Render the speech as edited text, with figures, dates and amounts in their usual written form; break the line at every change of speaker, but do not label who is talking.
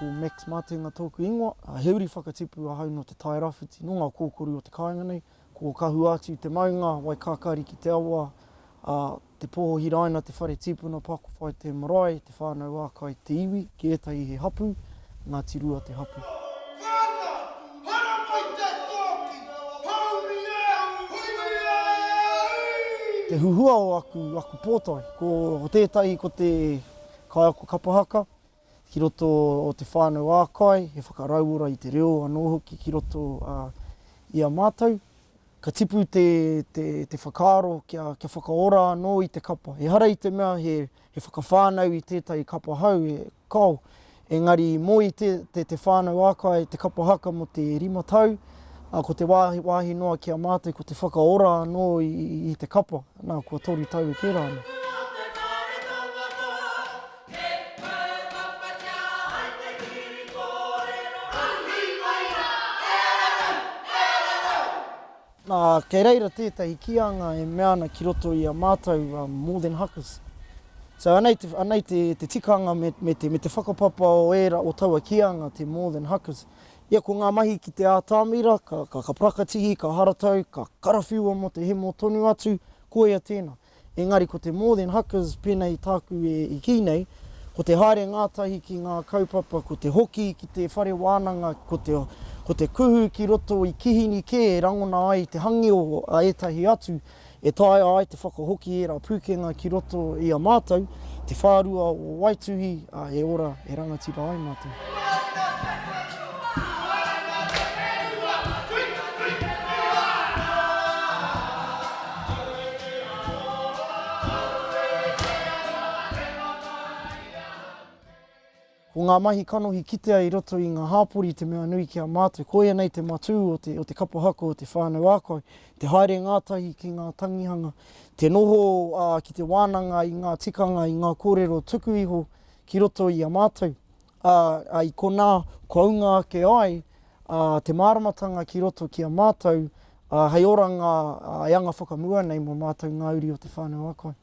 Ko Max Matenga tōku ingoa. He uri whakatipu ahau nō Te Tairāwhiti, nō ngā kōkoru o te kāinga nei. Ko Kahuātiu te maunga, Waikākāriki te awa, ā, Te Poho Hiraina te whare tīpuna, Pakowhai te marae, Te Whānau ā-Kai te iwi, ki ētahi he hapū, Ngāti Rua te hapū.
Whana, haramai te tōki, haumi e, hui e, ui!
Te huhua o aku, aku pōtae. Ko tētahi ko te kaiako kapa haka ki roto o Te Whānau ā-Kai, he whakarauora i te reo anō hoki ki roto i a mātou. Ka tipu te, te, te whakaaro kia, kia whakaora anō i te kapa. Ehara i te mea he, he whakawhānau i tētahi kapa hou, e, kao, engari i moe i te, te, te whānau ākai te kapa haka mō te rima tau, ā, ko te wāhi, wāhi noa ki a mātou ko te whakaora anō i, i, i te kapa, nā, kua toru tau e pērā ana.
He kaupapa ai te kiri kōrero Hui mai rā, e rarau, e rarau!
Nā, kei reira tētahi kīanga e mea ana ki roto i a mātou more than hakas. So anei te, anei te, te tikanga me, me te, me te whakapapa o ērā, o taua kīanga, te more than hakas. Ia ko ngā mahi ki te ātamira, ka, ka, ka parakatihi, ka haratau, ka karawhiua mō te hemo tonu atu, koia tēnā. Engari ko te more than hakas pēnei i tāku e kī nei, ko te haere ngātahi ki ngā kaupapa, ko te hoki ki te whare wānanga, ko te, ko te kuhu ki roto i kihini kē e rangona ai te hangi o a ētahi atu, e taea ai te whakahoki ērā pūkenga ki roto i a mātou, te whārua o Waituhi, ā, e ora, e rangatira ai mātou. Ko ngā mahi kanohi kitea i roto i ngā hāpori te mea nui ki a mātou. Koia nei te matū o te, o te kapa haka o te whānau ākai, te haere ngātahi ki ngā tangihanga, te noho ā, ki te wānanga i ngā tikanga, i ngā kōrero tuku iho ki roto i a mātou. Ā, ā, i konā kounga ake ai ā, te māramatanga ki roto ki a mātou, ā, hei oranga, ā, e anga whakamua nei mō mātou ngā uri o Te Whānau-a-Kai.